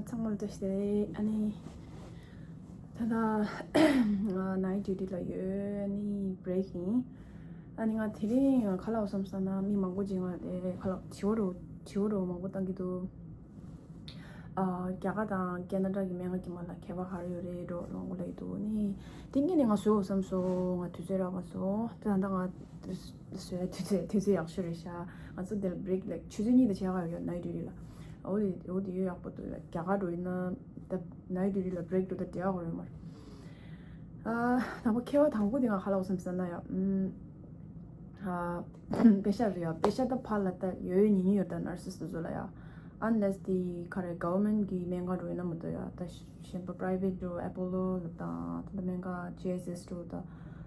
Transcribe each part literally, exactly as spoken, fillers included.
ཚང་མ་ལ་བཀྲ་ཤིས་བདེ་ལེགས། ཨ་ནི་ད་ལྟ་ང་night duty ལ་ཡོད། ཨ་ནི་break ཡིན། ཨ་ནི་ང་དེ་རིང་ཁ་ལག་བསམ་ས་ན་མི་མང་པོ་ཅིག་ང་དེ་ཁ་ལག་བྱི་བ་རུ་བྱི་བ་རུ་མང་པོ་བཏང་གི་འདུག་ཨ། རྒྱ་གར་དང་ཁེ་ན་ཌ་གི་སྨན་ཁང་གི་མ་ལ་ཁྱད་པར་ག་རེ་ཡོད་རེད་འགྲོ་ལོང་གོ་ལེ་འདུག་ནི། དེ་ངས་ནི་ང་བཟོས་བསམ་སོང་། ང་དུས་ཚོད་རག་པ་སོང་། ད་ལྟ་ང་བཟོས་དུས་ཚོད་དུས་ཚོད་ཡག་ཤོས་རེད་ཤག་ང་ཚོ་འདིར་break like ཆུ་ཚོད་གཉིས་དང་ཕྱེད་ཀ་ཡོད་night duty ལ། འོ་དེ་འོ་དེ་ཡོད་ཡག་པོ་འདུག་རྒྱ་གར་འགྲོ་ཡིན་ན་ད་night duty ལ་break འགྲོ་ད་འབྲེལ་བ་གོ་རེད་མར། ཨ། དང་པོ་ཁྱད་པར་དང་པོ་དེ་ང་ཁ་ལག་བསམ་ས་ན་ཡ། ཨ། པེ་ཤ་རེད་ཡ། པེ་ཤ་ད་ཕར་ལ་ད་ཡོད་ཉིན་ཉིན་ཡོད་ད་nurses དེ་ཚོ་ལ་ཡ། unless དེ་ག་རེ་government གི་སྨན་ཁང་འགྲོ་ཡིན་ན་མ་གཏོགས་ཡ། ད་གཞན་པ་private འགྲོ་Apollo ལ་དང་ད་ལྟ་སྨན་ཁང་GSS འགྲོ་ད་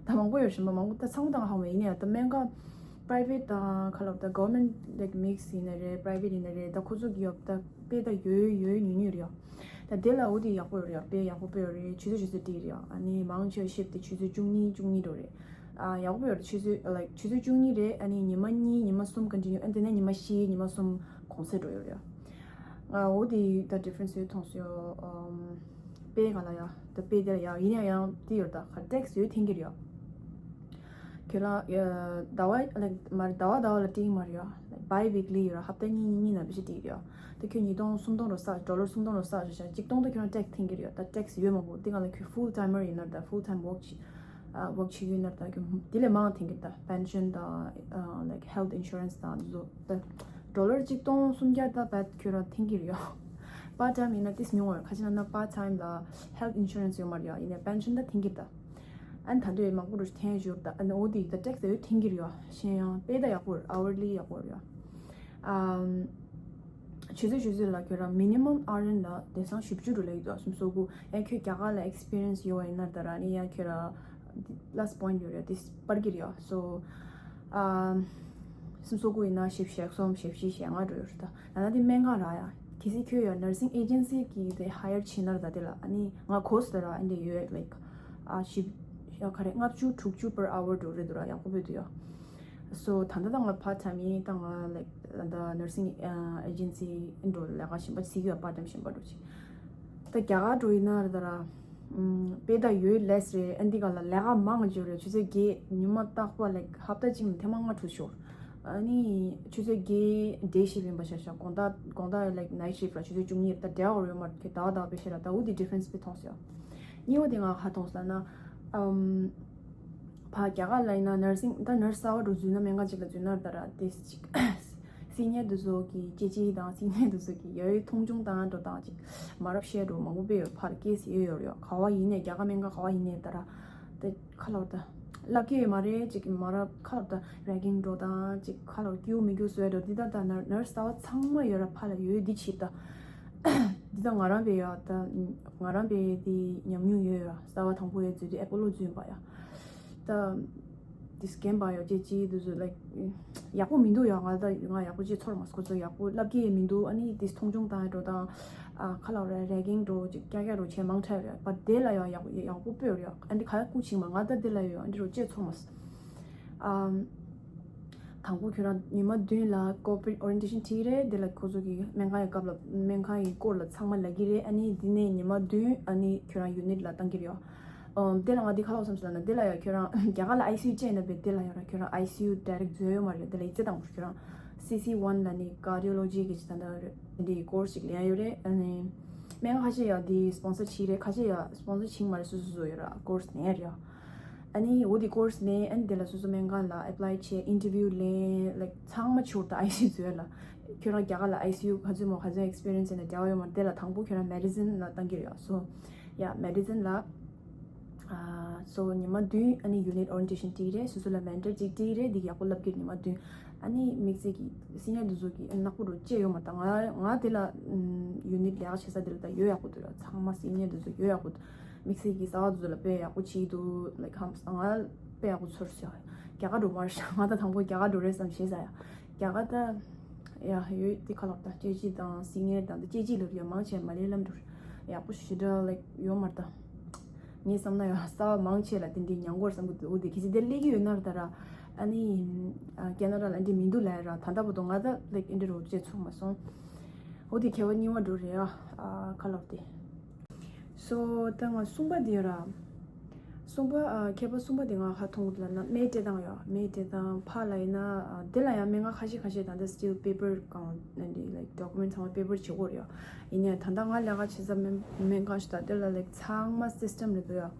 ད་མང་པོ་ཡོད། གཞན་པ་མང་པོ་ད་ཚང་མ་དང་ཧ་མ་ཡིན་ཡ། ད་སྨན་ཁང་private དང་ཁ་ལག་ད་government like mix ཡིན་ན་རེད་private ཡིན་ན་རེད། ད་ཁོ་ཚོ་གི་ཡོད་ད་དཔེ་ད་ཡོད་ཡོད་ཉིན་ཉིན་རེད་ཡ། ད་དེ་ལ་འོ་དེ་ཡག་པོ་ཡོད་རེད་ཡ། དཔེ་ཡག་པོ་དཔེ་ཡོད་རེད། ཆུ་ཚོད་ཆུ་ཚོད་ཏིག་རེད་ཡ། ཨ་ནི་མང་ཆེ་བ་shift དེ་ཆུ་ཚོད་བཅུ་གཉིས་བཅུ་གཉིས་འགྲོ་རེད། ཨ། ཡག་པོ་ཡོད་རེད། ཆུ་ཚོད་like ཆུ་ཚོད་བཅུ་གཉིས་རེད། ཨ་ནི་ཉི་མ་གཉིས་ཉི་མ་གསུམ་continue ཨ་ནི་དེ་ནས་ཉི་མ་བཞི་ཉི་མ་གསུམ་གུང་སེང་འགྲོ་ཡོད་རེད་ཡ། ང་འོ་དེ་ད་difference ཡོད་མཐོང་སོང་ཡ། ཨམ། དཔེ་ག་ལ་ཡ་ད་དཔེ་དེ་ལ་ཡ་ཡིན་ཡ་ཡང་དེ་ཡོད་ད་ག་tax ཡོད་འཐེན་གྱི་རེད་ཡ། ཁྱོད་རང་ཡ་ཟླ་བ་like མ་རེད་ཟླ་བ་ཟླ་བ་ལ་སྤྲད་ཀྱི་མ་རེད་ཡ། like bi-weekly ཡོད་ར། ཧབ་ཏ་གཉིས་གཉིས་ན་པེ་ཤ་སྤྲད་ཀྱི་རེད་ཡ། ད་ཁྱོད་ཉིས་སྟོང་སུམ་སྟོང་རོ་བསགས་dollar སུམ་སྟོང་རོ་བསགས་བྱས་བྱས་གཅིག་སྟོང་ད་ཁྱོད་རང་tax འཐེན་གྱི་རེད་ཡ། ད་tax ཡོད་མང་པོ་དེ་ག་ལ་ཁྱོད་full timer ཡིན་ན་ད་full time work བྱེད་ཨ་work བྱེད་ཀྱི་ཡོད་ན་ད་ཁྱོད་དེ་ལས་མང་འཐེན་གྱི་རེད། ད་pension དང་ཨ་like health insurance དང་དེ་ཚོ་ད་dollar གཅིག་སྟོང་སུམ་བརྒྱ་ད་ད་ཁྱོད་རང་འཐེན་གྱི་རེད་ཡ། part time ཡིན་ན་ཏིས་ཉུང་བ་ཁ་ཅིག་ན་ན་part time ལ་health insurance ཡོད་མ་རེད་ཡ། ཡིན་ནའི་pension ད་འཐེན་གྱི་རེད་ད། ཨ་ནི་ད་འདོད་མང་པོ་རུ་འཐེན་ཞོར་ད་ཨ་ནི་འོ་དེ་ད་tax ཡོད་འཐེན་གྱི་རེད་ཡ། གཞན་ཡང་དཔེ་ད་ཡག་པོ་རེད། hourly ཡག་པོ་རེད་ཡ། ཨམ། ཆུ་ཚོད་ཆུ་ཚོད་ལ་ཁྱོད་རང་minimum earning ལ་དེང་སང་བཞི་བཅུ་རུ་ལེགས་འདུག་སུམ་སོ་དགུ། ཡང་ཁྱོད་རྒྱ་གར་ལ་experience ཡོད་པ་ཡིན་ན་ད་ར་ནི་ཡང་ཁྱོད་ར་plus point ཡོད་རེད། དེ་སྤར་གྱི་རེད་ཡ། so ཨམ། སུམ་སོ་དགུ་ཡིན་ན་བཞི་བཅུ་ཞེ་གསུམ་ཞེ་བཞི་ཞེ་ལྔ་འགྲོ་ཡོད་རེད་ད། ད་ལྟ་དེ་སྨན་ཁང་ར་ཡ། གལ་སྲིད་ཁྱོད་ཡ་nursing agency གི་དེ་hire བྱེད་ན་ར་ད་དེ་ལ་ཨ་ནི་ང་གོ་སི་ད་ར་ཨ་འདི་ཡོད་like ཨ་བཞི་ཡ་ག་རེ་ལྔ་བཅུ་དྲུག་ཅུ་per hour འགྲོ་རེད་འདུག་ར། ཡག་པོ་བོད་དུ་ཡ། so ད་ལྟ་ད་ང་part time ཡིན་ད། ང་like ད་nursing agency འགྲོ་ལས་ཀ་གཞན་པ་བྱེད་ཀྱི་ཡོད། part time གཞན་པ་འགྲོ་ཅིག་ད་རྒྱ་གར་འགྲོ་ཡིན་ན་རེད་ད་ར། ཨམ། དཔེ་ད་ཡོད་less རེད། ཨ་འདི་ག་ལ་ལས་ཀ་མང་ཆེ་རེད། ཆུ་ཚོད་བརྒྱད་ཉི་མ་རྟག་པ་like ཧབ་ཏ་གཅིག་ནས་ཐེངས་མ་ལྔ་དྲུག་ཤོར། ཨ་ནི་ཆུ་ཚོད་བརྒྱད day shift ཡིན་པ་ཤ་ཤ་དགོང་དག་དགོང་དག་like night shift ལ་ཆུ་ཚོད་བཅུ་གཉིས་རེད་ད། འབྲེལ་བ་ཡོད་མ་རེད། ཁྱོད་ཟླ་བ་ཟླ་བ་དཔེ་ཤ་ར་ད་འུ་དེ་difference དཔེ་མཐོང་སོང་ཡ། གཉིས་པ་དེ་ང་ག་མཐོང་སོང་ལབ་ན། ཨམ། ཕ་རྒྱ་གར་ལ་ཡིན་ན་nursing ད་nurse གསར་བ་འགྲོ་འཛུལ་ན་སྨན་ཁང་གཅིག་ལ་འཛུལ་ན་ད་ར་དེ་གཅིག senior དེ་ཚོ་གི་དཔྱད་ཅིག་དང་senior དེ་ཚོ་གི་ཡ་ཡོད་མཐོང་ཆུང་བཏང་འགྲོ་སྟངས་ཅིག་མ་རབས་བཤད་འགྲོ་མང་པོ་དཔེ་ཡོད། ཕར་case ཡོད་ཡོད་ཡོད། ག་བ་ཡིན་ནས་རྒྱ་གར་སྨན་ཁང་ག་བ་ཡིན་ནས་ད་ར་དེ་ཁ་ལོར་ད་ལབ་ཀྱི་ཡོད་མ་རེད། ཅིག་མ་རབས་ཁ་ལོར་ད་ragging འགྲོ་སྟངས་ཅིག་ཁ་ལོར་སྐྱིའུ་མི་སྐྱིའུ་བཟོས་འགྲོ། འདི་ད་ད་nurse གསར་བ་ཚང་མ་ཡོད་ར་ཕ་ལ་ཡོད་འདི་བྱེད་ད། འདི་ད་ང་རང་པའི་ཡ་ད་ང་རང་པའི་དེ་ཉམས་མྱོང་ཡོད་ཡ། གསར་བ་དང་པོ་ཡ་འཛུལ་དུས་Apollo འཛུལ་པ་ཡ། ད་དེ་སྐེམ་པ་ཡོད་ཅེས་ཅི་དུས་སུ་like ཡག་པོ་མི་འདུག་ཡ། ང་ད་ང་ཡག་པོ་ཅེས་ཚོར་མ་སོང་། ཁོ་ཚོ་ཡག་པོ་ལབ་ཀྱི་མི་འདུག་ཨ་ནི་དེ་མཐོང་ཆུང་བཏང་ཡ་འགྲོ་དང་ཨ་ཁ་ལ་ར་ragging འགྲོ་ཅིག་ཀྱག་ཀྱག་འགྲོ་བྱས་མང་དྲགས་རེད། but དེ་ལ་ཡང་ཡག་ཡག་པོ་སྤོས་རེད། ཨ་འདི་ཁ་ཡ་སྐུ་ཆིག་མ་ང་ད་དེ་ལ་ཡོད་ཨ་འདི་རོ་ཅེས་ཚོར་མ་སོང་། ཨམ། དང་པོ་ཁྱོད་རང་ཉི་མ་བདུན་ལ་corporate orientation བྱེད་ཀྱི་རེད། དེ་ལ་ཁོ་ཚོ་གི་སྨན་ཁང་གི་སྐབས་ལ་སྨན་ཁང་གི་སྐོར་ལ་ཚང་མ་ལབ་ཀྱི་རེད། ཨ་ནི་འདི་ནས་ཉི་མ་བདུན་ཨ་ནི་ཁྱོད་རང་unit ལ་བཏང་གི་རེད། ཨོ། དེ་ལ་ང་འདི་ག་ལ་བསམ་སོང་ལབ་ན་དེ་ལ་ཡང་ཁྱོད་རང་རྒྱ་གར་ལ་ICU བཅད་ན་བས་དེ་ལ་ཡང་ར་ཁྱོད་རང་ICU direct འཛུལ་ཡོད་མ་རེད། དེ་ལ་ཡིག་ཚད་དང་པོ་ཁྱོད་རང་CC one ལ་ནི་cardiology གི་ཅི་ད་ད་རེད། དེ་འདྲའི་course ཅིག་ལེན་ཡ་ཡོད་རེད། ཨ་ནི་སྨན་ཁང་ཁ་ཤས་ཡང་འདི་sponsor བྱེད་ཀྱི་རེད། ཁ་ཤས་ཡང་sponsor བྱེད་ཀྱི་མ་རེད། སོ་སོ་སོ་ཡོད་ར་course ལེན་ཡ་རེད། ཨ་ནི་འོ་དེ་course ནས་ཨ་ནི་དེ་ལ་སོ་སོ་སྨན་ཁང་ལ་apply བྱས་interview ལེན་like ཚང་མ་ཆུར་ད་ICU འཛུལ་ལ། ཁྱོད་རང་རྒྱ་གར་ལ་ICU ག་ཚོད་མོ་ག་ཚོད་experience ཡིན་ན་འབྲེལ་བ་ཡོད་མ་རེད། དེ་ལ་དང་པོ་ཁྱོད་རང་medicine ལ་བཏང་གི་རེད། so yeah medicine ལ་ཨ་so ཉི་མ་བདུན་ཨ་ནི་unit orientation བྲིས་རེད། སོ་སོ་ལ་mentor གཅིག་བྲིས་རེད། འདི་ཡག་པོ་ལབ་ཀྱི་རེད་ཉི་མ་བདུན། ཨ་ནི་དམིགས་བསལ་གྱི་senior དེ་ཚོ་གི་ནག་པོ་རུ་བཅད་ཡོད་མ་རེད། ད་ང་ང་དེ་ལ་unit ལས་ཀ་བྱེད་ས་དེ་ལ་ད་ཡོད་ཡག་པོ་འདུག་ཡ། ཚང་མ་senior དེ་ཚོ་ཡོད་ཡག་པོ་འདུག་དམིགས་བསལ་གྱི་གསར་པ་དེ་ཚོ་ལ་དཔེ་ཡག་པོ་བྱེད་ཀྱི་འདུག like ཧམ་ང་དཔེ་ཡག་པོ་ཚོར་སོང་། རྒྱ་གར་འགྲོ་མ་རེད་ཤག་ང་ད་དང་པོ་རྒྱ་གར་འགྲོ་རེད་བསམ་ཤེས་ས་ཡ། རྒྱ་གར་ད་ཡ་ཡོད་དེ་ཁ་ལག་ད་དཔྱད་ཅི་དང་senior དང་ད་དཔྱད་ཅི་ལབ་ཡ་མང་ཆེ་མ་ལས་ལམ་འགྲོ་ཡག་པོ་ཞེ་དྲག་like ཡོད་མ་རེད་ད། ངས་བསམ་ན་ཡང་གསར་པ་མང་ཆེ་ལ་དེ་འདྲའི་ཉམས་དགོས་བསམ་གི་འདུག་འོ་དེ་གལ་སྲིད་དེ་སླེབས་ཀྱི་ཡོད་ན་ར་ད་ར་ཨ་ནི་ཨ་ཁེ་ན་ཌ་ལ་འདི་མི་འདུག་ལབ་ཡ་ར། ད་ལྟ་བར་དུ་ང་ད་like འདི་རུ་བཅད་ཚུགས་མ་སོང་། འོ་དེ་མཁས་པ་གཉིས་པ་འགྲོ་རེད་ཨ། ཨ་ཁ་ལོག་དེ། སོ་ད་ང་གསུམ་པ་དེ་ར། གསུམ་པ་ཨ་མཁས་པ་གསུམ་པ་དེ་ང་ཧ་མཐོང་གི་ལབ་ན་སྨན་སྤྲད་སྟངས་ཡོད། སྨན་སྤྲད་སྟངས་ཕར་ལ་ཡིན་ན་ཨ་དེ་ལ་ཡང་སྨན་ཁང་ཁ་ཤས་ཁ་ཤས་ད་ལྟ་still paper གང་ནི་like document ཚང་མ་paper བྱེད་དགོས་རེད་ཡ། ཡིན་ནའི་ད་ལྟ་ང་ལས་ཀ་བྱེད་ས་སྨན་སྨན་ཁང་ཞིག་ད་དེ་ལ་like ཚང་མ་system རེད་འདུག་ཡ།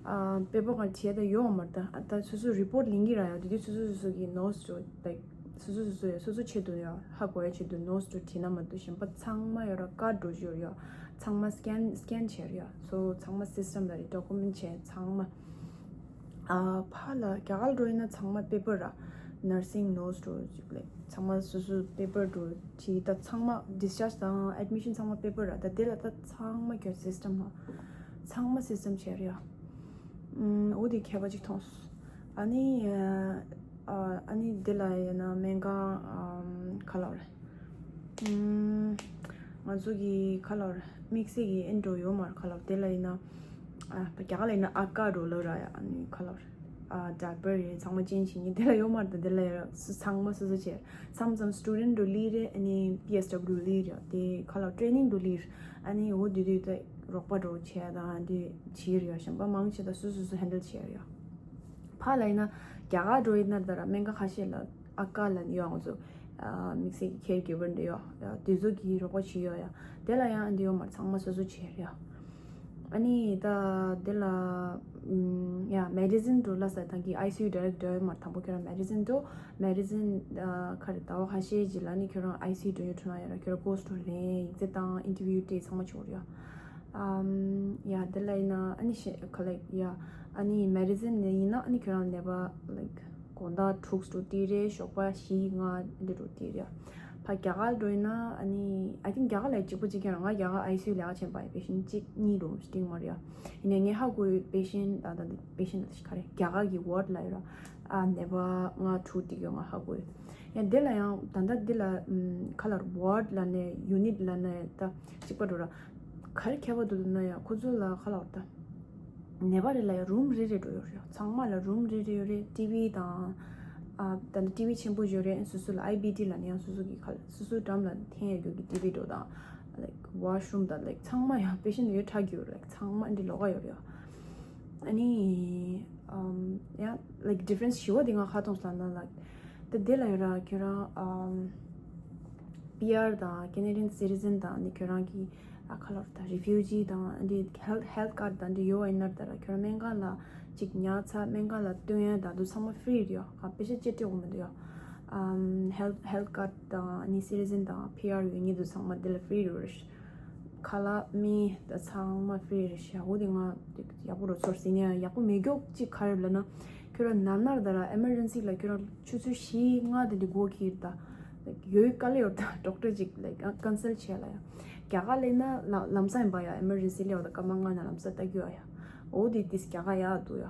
ཨ་paper གང་བྱས་ད་ཡོད་མ་རེད་ད། ད་སོ་སོ་report ལེན་གི་ར་ཡ། དེ་དུས་སོ་སོ་སོ་སོ་གི་notes དུ་like སོ་སོ་སོ་སོ་ཡ་སོ་སོ་ཆེད་དུ་ཡ་ཧ་གོ་ཡ་ཆེད་དུ་notes དུ་བྲིས་ན་མ་གཏོགས་གཞན་པ་ཚང་མ་ཡོད་ར་ཀར་འགྲོ་རྒྱུ་ཡོད་ཡ། ཚང་མ་scan scan བྱས་ར་ཡ། སོ་ཚང་མ་system ལ་རེད། document བྱས་ཚང་མ། ཨ་ཕར་ལ་རྒྱ་གར་འགྲོ་ཡིན་ན་ཚང་མ་paper ར། nursing notes འགྲོ་ཅིག་like ཚང་མ་སོ་སོ་paper འགྲོ་བྲིས། ད་ཚང་མ་discharge དང་admission ཚང་མ་paper ར། ད་དེ་ལ་ད་ཚང་མ་ཁྱོད་system ལ་ཚང་མ་system བྱས་ར་ཡ། ཨུམ་འོ་དེ་མཁས་པ་ཅིག་མཐོང་སོང་། ཨ་ནི་ཨ་ཨ་ནི་འདི་ལ་ཡིན་ན་སྨན་ཁང་ཨམ་ག་ལབ་རེད། ཨུམ་ང་ཚོ་གི་ག་ལབ་རེད། དམིགས་བསལ་གྱི་ཨེ་འགྲོ་ཡོད་མ་རེད། ག་ལབ་དེ་ལ་ཡིན་ན་ཨ་རྒྱ་གར་ལ་ཡིན་ན་ཨ་ཀ་འགྲོ་ལབ་ར་ཡ། ཨ་ནི་ག་ལབ་རེད། ཨ་diaper རེད། ཚང་མ་change བྱེད་མཁན་དེ་ལ་ཡོད་མ་རེད། དེ་ལ་ཡོད་སུ་ཚང་མ་སོ་སོ་བྱས། མཚམས་མཚམས་student འགྲོ་ལི་རེད། ཨ་ནི་P S W ལི་རེད། དེ་ག་ལབ་training འགྲོ་ལི་རེད། ཨ་ནི་འོ་དེ་དུས་ད་རོགས་པ་འགྲོ་བྱས་དང་དེ་བྱེད་རེད་ཡ། གཞན་པ་མང་ཆེ་ད་སོ་སོ་སོ་handle བྱེད་རེད་ཡ། ཕར་ལ་ཡིན་ན་རྒྱ་གར་འགྲོ་ཡིན་ན་ད་ར་སྨན་ཁང་ཁ་ཤས་ལ་ཨ་ཀ་ལ་ཡོད། ང་ཚོ་དམིགས་བསལ་གྱི་caregiver འདྲ་ཡོད། དེ་ཚོ་གི་རོགས་པ་བྱེད་ཡོད་ཡ། དེ་ལ་ཡང་འདི་ཡོད་མ་རེད། ཚང་མ་སོ་སོ་བྱེད་རེད་ཡ། ཨ་ནི་ད་དེ་ལ་ཡ་medicine འགྲོ་ལ་ས་དང་གི་I C U direct འགྲོ་ཡོད་མ་རེད། དང་པོ་ཁྱོད་རང་medicine འགྲོ། medicine ག་རེ་ཟླ་བ་ཁ་ཤས་ཅིག་ལ་ནི་ཁྱོད་རང་I C U འགྲོ་ཡོད་འགྲོ་ན་ཡ་ར་ཁྱོད་རང་ghost འགྲོ་ལེན་ཡིག་ཚད་དང་interview དེ་ཚང་མ་བྱེད་དགོས་རེད་ཡ། ཨམ་ཡ་དེ་ལ་ཡིན་ན་ཨ་ནི་ཤེ་ག་ལེགས་ཡ། ཨ་ནི་medicine ནས་ཡིན་ན་ཨ་ནི་ཁྱོད་རང་ནད་པ་like དགོང་དག་དྲུག་ཏུ་སྟེར་རེད། ཞོགས་པ་བཞི་ལྔ་འདི་རུ་སྟེར་རེད། ཕ་རྒྱ་གར་འགྲོ་ཡིན་ན་ཨ་ནི་I think རྒྱ་གར་ལ་གཅིག་པ་གཅིག་རྐྱང་རེད། ང་རྒྱ་གར I C U ལས་ཀ་བྱེད་པ་ཡི་patient གཅིག་གཉིས་རུ་སྟེར་མ་རེད་ཡ། ཡིན་ནའི་ངས་ཧ་གོ་བའི་patient ད་ད་patient ག་རེ་རྒྱ་གར་གྱི་ward ལ་ཡོད་ར། ཨ་ནད་པ་ལྔ་དྲུག་སྟེར་ཡོད་ང་ཧ་གོ་ཡོད། ཡང་འདི་ལ་ཡང་ད་ལྟ་འདི་ལ་ཨམ་ག་ལབ་རེད། ward ལབ་ནས་unit ལབ་ནས་ད་གཅིག་པ་འགྲོ་ར། ག་རེ་ཁྱད་པར་འདུག་ལབ་ན་ཡང་ཁོ་ཚོ་ལ་ག་ལབ་རེད་ད། ནད་པ་རེ་ལ་ཡང་room རེ་རེ་འགྲོ་ཡོད་རེད། ཚང་མ་ལ་room རེ་རེ་ཡོད་རེད། T V དང་ཨ་ད་ནི་T V ཆེན་པོ་ཡོད་རེད། སོ་སོ་ལ་I P D ལབ་ནས་ཡང་སོ་སོ་གི་ག་ལབ་སོ་སོའི་འགྲམ་ལ་འཐེན་ཡོད་རྒྱུ་གི་T V འགྲོ་དང་like washroom དང་like ཚང་མ་ཡང་patient ཡོད་ཁྲག་རྒྱུ་རེད། ཚང་མ་འདི་ལོགས་ཀ་ཡོད་རེད། ཨ་ནི་ཨམ་ཡང་like difference ཞི་བ་དེ་ང་ཧ་གཏོང་སོང་ན་like ད་དེ་ལ་ཡོད་ར་ཁྱོད་རང་ཨམ་P R དང་Canadian citizen དང་ནི་ཁྱོད་རང་གི་ཨ་ཁ་ལོར་དང་refugee དང་འདི་health health card དང་འདི་ཡོད་པ་ཡིན་ན་ད་ར་ཁྱོད་རང་སྨན་ཁང་ལ་ཅིག་ཉར་ཚར་སྨན་ཁང་ལ་སྟོན་ཡ་དང་འདུ་ཚང་མ་free རེད་ཡ། ཨ་པེ་ཤ་ཅེ་སྤྲད་དགོས་མི་འདུག་ཡ། ཨམ་health health card དང་ནི་citizen དང་P R ཡོད་མཁན་འདུ་ཚང་མ་འདི་ལ་free རེད། ཁ་ལག་སྨན་ད་ཚང་མ་free རེད་ཤག་འོ་དེ་ང་ཡག་པོ་རུ་ཚོར་ཟིན་ཡ། ཡག་པོ་མེད་མགྱོགས་ཅིག་ག་རེ་ལབ་ན་ཁྱོད་རང་ནར་ནར་ད་ར་emergency ལ་ཁྱོད་རང་ཆུ་ཚོད་བཞི་ལྔ་དེ་འདྲ་སྒོ་ཁྱེར་ད་ཡོད་དཀའ་ལས་ཡོད་ད་doctor ཅིག་like consult བྱས་ལ་ཡ། རྒྱ་གར་ལས་ན་ལམ་སང་ཡིན་པ་ཡ་emergency ལས་ཡོད་ད་སྐར་མ་ལྔ་ན་ལམ་སང་ལྟ་རྒྱུ་ཨ་ཡ། འོ་དེ་དེ་རྒྱ་གར་ཡག་འདུག་ཡ།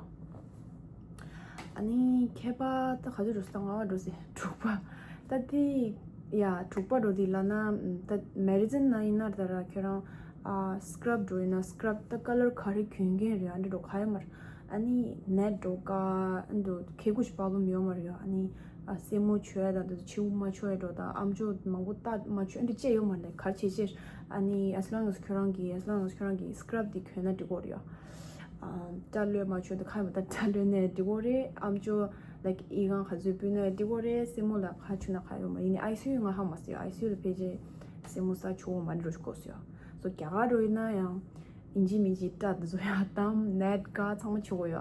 ཨ་ནི་མཁས་པ་ད་ག་ཚོད་འགྲོ་སོང་། ད་ལྔ་པ་འགྲོ་ཟེར། དྲུག་པ། ད་དེ་ཡ་དྲུག་པ་འགྲོ་དེ་ལབ་ན་ད་medicine ན་ཡིན་ན་ད་ར་ཁྱོད་རང་ཨ་scrub འགྲོ་ཡིན་ན་scrub ད་color ག་རེ་གྱོན་མཁན་རེད། ཨ་འདྲ་འགྲོ་ག་ཡོད་མ་རེད། ཨ་ནི་net འགྲོ་ག་ཨ་འདྲ་ཁེ་གུ་ཞིག་problem ཡོད་མ་རེད་ཡ། ཨ་ནི་ཨ་སེན་མོ་ཆོད་ཡ་ད་ད་མཆེ་བོ་མ་ཆོད་ཡ་འགྲོ་ད་ཨམ་ཅོག་མང་པོ་ལྟ་མ་ཆོད་ཨ་འདྲ་ཅི་ཡོད་མ་རེད། ག་རེ་བྱེད་ཅེས་ཨ་ནི་as long as ཁྱོད་རང་གི་as long as ཁྱོད་རང་གི་scrub དེ་གྱོན་ན་འགྲིག་གོ་རེད་ཡ། ཨ་སྐྲ་ལོས་མ་ཆོད་དེ་ཁ་ཡོད་མ་ད་སྐྲ་ལོས་ནས་འགྲིག་གོ་རེད། ཨམ་ཅོག་like ཨི་ཁང་ག་ཚོད་སྤུས་ན་འགྲིག་གོ་རེད། སེན་མོ་ལ་ཁ་ཆུ་ན་ཁ་ཡོད་མ་ཡིན་ནི་I C U ང་ཧ་མ་སི་I C U ལ་ཕེབས་རྗེས་སེན་མོ་ས་ཆུ་བོ་མ་འགྲོ་ཞིག་གོ་སི་ཡ། so རྒྱ་གར་འགྲོ་ཡིན་ན་ཡང་ཨིན་ཇི་མིན་ཇི་སྐྲ་དེ་ཚོ་ཡང་གཏམ་net ག་ཚང་མ་ཆུ་བོ་ཡ།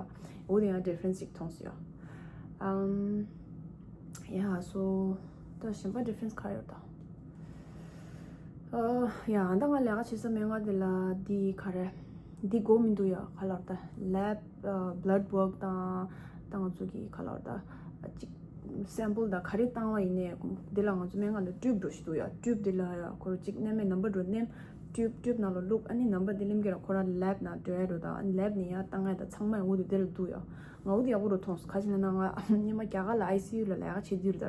འོ་དེ་ཡང་difference ཅིག་མཐོང་སི་ཡ། ཨམ་ཡ་so ད་གཞན་པ་difference ག་ཡོད་ད། ཨ་ཡ་ཨ་ད་ང་ལས་ཀ་བྱེད་ས་མེད་ང་དེ་ལ་འདི་ག་རེ་འདི་དགོས་མི་འདུག་ཡ། ག་ལབ་ད་lab blood work དང་ད་ང་ཚོ་གི་ག་ལབ་ད་ཅིག་sample དང་ག་རེ་བཏང་བ་ཡིན་ནའི་འདི་ལ་ང་ཚོ་སྨན་ཁང་ལ་tube འགྲོ་ཞིག་འདུག་ཡ། tube འདི་ལ་ཡ་ཁོ་རང་ཅིག་མནན་མེད་number འགྲོ་མནན། tube tube ནང་ལ་བླུགས། ཨ་ནི་number འདི་ལེན་གྱི་ར་ཁོ་རང་lab ནང་འགྲོ་ཡ་འགྲོ་དང་ཨ་ནི་lab ནས་ཡ་བཏང་ཡ་དང་ཚང་མ་ཡ་འོ་དེ་འདི་ལ་འདུག་ཡ། ང་འོ་དེ་ཡག་པོ་རུ་མཐོང་སོང་། ག་ཅི་ལབ་ན་ང་སྔོན་མ་རྒྱ་གར་ལ་I C U ལ་ལས་ཀ་བྱེད་དུས་ད་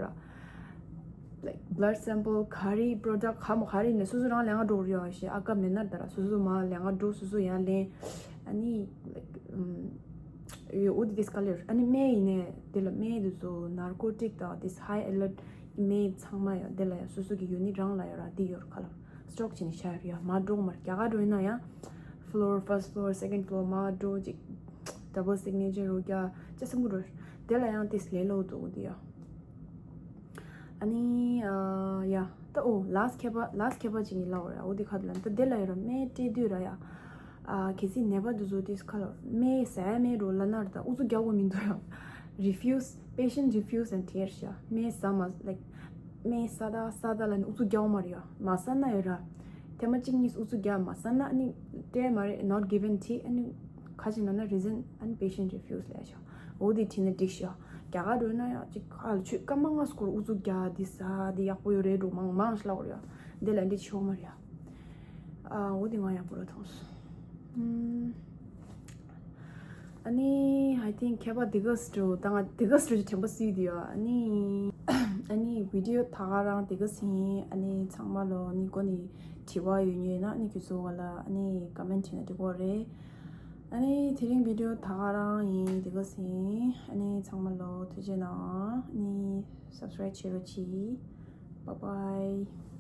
ར་like blood sample ག་རེ་product ག་མོ་ག་རེ་ནས་སོ་སོ་རང་ལས་ཀ་འགྲོ་རེད་ཞེས་ཨ་ཀ་མེད་ན་ད་ར་སོ་སོ་མ་ལས་ཀ་འགྲོ་སོ་སོ་ཡར་ལེན། ཨ་ནི་like ཨུམ་ཡོད་འོ་དེ་དེ་ག་ལེར་ཨ་ནི་སྨན་ཡིན་ནས་དེ་ལ་སྨན་དེ་ཚོ་narcotic དང་དེ་high alert སྨན་ཚང་མ་ཡོད་དེ་ལ་ཡང་སོ་སོ་གི་unit རང་ལ་ཡོད་ར་དེ་ཡོད་ར་ག་ལ། སི་ཊོག་བྱས་ནས་བཞག་ཡོད་ཡ། མར་འགྲོ་མར་རྒྱ་གར་འགྲོ་ཡིན་ན་ཡང་floor, first floor, second floor མར་འགྲོ་ཅིག་double signature རུ་རྒྱག་ཅེས་སེམས་ཁུར་རོ། དེ་ལ་ཡང་ཏིས་ལས་ལོ་འདུག་འདི་ཡ། ཨ་ནི་ཡ་ད་ཨོ་last ཁྱད་པར་last ཁྱད་པར་ཅིག་ཡིན་ལབ་ར། འོ་འདི་ཁ་ལ་ད་དེ་ལ་ཡོད་ར་སྨན་སྤྲད་དུས་ར་ཡ། གལ་སྲིད་ནད་པ་འདི་ཚོ་ཏིས་ཁ་ལ་སྨན་ཟ་ཡ་མེད་རོ་ལ་ན་ར་ད་ཨུ་ཚུགས་རྒྱག་དགོས་མི་འདུག་ཡ། refuse, patient refuse and tears ཡ། སྨན་ཟ་མ་like སྨན་ཟ་ད་ཟ་ད་ལ་ནི་ཨུ་ཚུགས་རྒྱག་མ་རེད་ཡ། མ་ཟ་ན་ཡོད་ར། ཐེངས་མ་གཅིག་གཉིས་ཨུ་ཚུགས་རྒྱག་མ་ཟ་ན་ཨ་ནི་སྤྲད་མ་རེད། not given tea ཨ་ནི་ཁ་ཅིག་ན་ན་reason ཨ་ནི་patient refuse ལས་ཤོག་འོ་དེ་བྲིས་ན་འགྲིག་ཤག་རྒྱ་གར་འགྲོ་ན་ཡང་ཅིག་ཁ་ལ་ཆུ་སྐར་མ་ལྔ་སྐོར་ཨུ་ཚུགས་རྒྱག་འདི་ཟ་འདི་ཡག་པོ་ཡོད་རེད་འགྲོ་མང་མང་ཤི་ལ་འོ་རེད་ཡ། འདི་ལ་འདི་ཆོག་མ་རེད་ཡ། ཨ་འོ་དེ་ང་ཡག་པོ་ར་མཐོང་སོང་། ཨ་ནི་I think ཁྱད་པར་དེ་ག་སི་འགྲོ་ད་ང་དེ་ག་སི་འགྲོ་དྲན་པ་སུས་དེ་ཡ། ཨ་ནི་ཨ་ནི་video ད་ག་རང་དེ་ག་སི་ཡིན། ཨ་ནི་ཚང་མ་ལོ་ནི་གོ་ནི་དྲི་བ་ཡོད་ཉེ་ན་ཨ་ནི་ཁྱོད་ཚོ་བ་ལ་ཨ་ནི་comment བྱས་ན་འགྲིག་གོ་རེད། ཨ་ནི་དེ་རིང་video ད་ག་རང་ཡིན་དེ་ག་སི་ཡིན། ཨ་ནི་ཚང་མ་ལོ་ཐུགས་རྗེ་གནང་། ཨ་ནི་subscribe བྱེད་རོགས་གྱིས། Bye bye.